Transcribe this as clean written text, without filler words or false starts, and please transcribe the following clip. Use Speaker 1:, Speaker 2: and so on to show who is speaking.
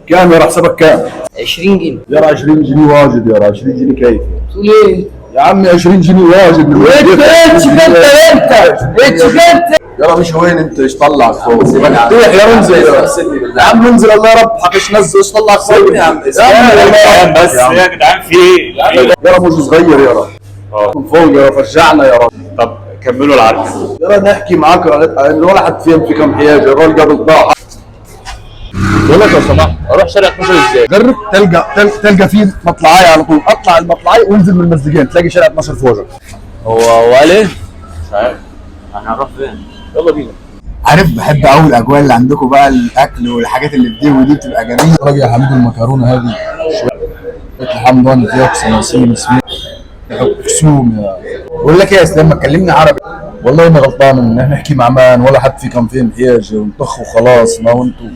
Speaker 1: كام يا حسابك كام؟
Speaker 2: 20 جنيه.
Speaker 1: يا 20 جنيه واجد، يا 20 جنيه كيف؟
Speaker 2: تقول ايه؟
Speaker 1: يا عمي 20 جنيه واجد. من
Speaker 2: انت انت انت انت
Speaker 1: يلا مش وين انت؟ ايش طلعك فوق؟ طيح يا انزل يا عم، انزل الله يربحك. ايش نزل؟ ايش طلعك فوق
Speaker 3: يا عم؟
Speaker 1: يا عم
Speaker 3: بس يا جدعان في ايه؟
Speaker 1: يا مش صغير يا رب من فوق يا فرجعنا يا رب.
Speaker 3: طب كملوا العركه.
Speaker 1: يا نحكي معاك ولا حد فيهم في كم حياجه الراجل قبل ضاع.
Speaker 4: بقول لك لو سمحت، اروح شارع 12 ازاي؟
Speaker 1: جرب تلقى تلقى فيه مطلعايه على طول، اطلع المطلعايه وانزل من المزلقين تلاقي شارع 12 في وجهك.
Speaker 4: هو قال ايه؟
Speaker 3: مش عارف احنا هنروح فين؟
Speaker 4: يلا بينا.
Speaker 5: عارف بحب قوي الاجواء اللي عندكم بقى، الاكل والحاجات اللي في دي ودي بتبقى جميلة.
Speaker 1: راجل يا حميد المكرونه هذه شوية الحمضان فيها سماسين سمين كسوم يا.
Speaker 5: بقول لك ايه يا اسلام، ما تكلمني عربي.
Speaker 1: والله ما غلطان ان احنا نحكي مع مان ولا حد فيكم فيهم حياجه ونطخ وخلاص. ما هو انتوا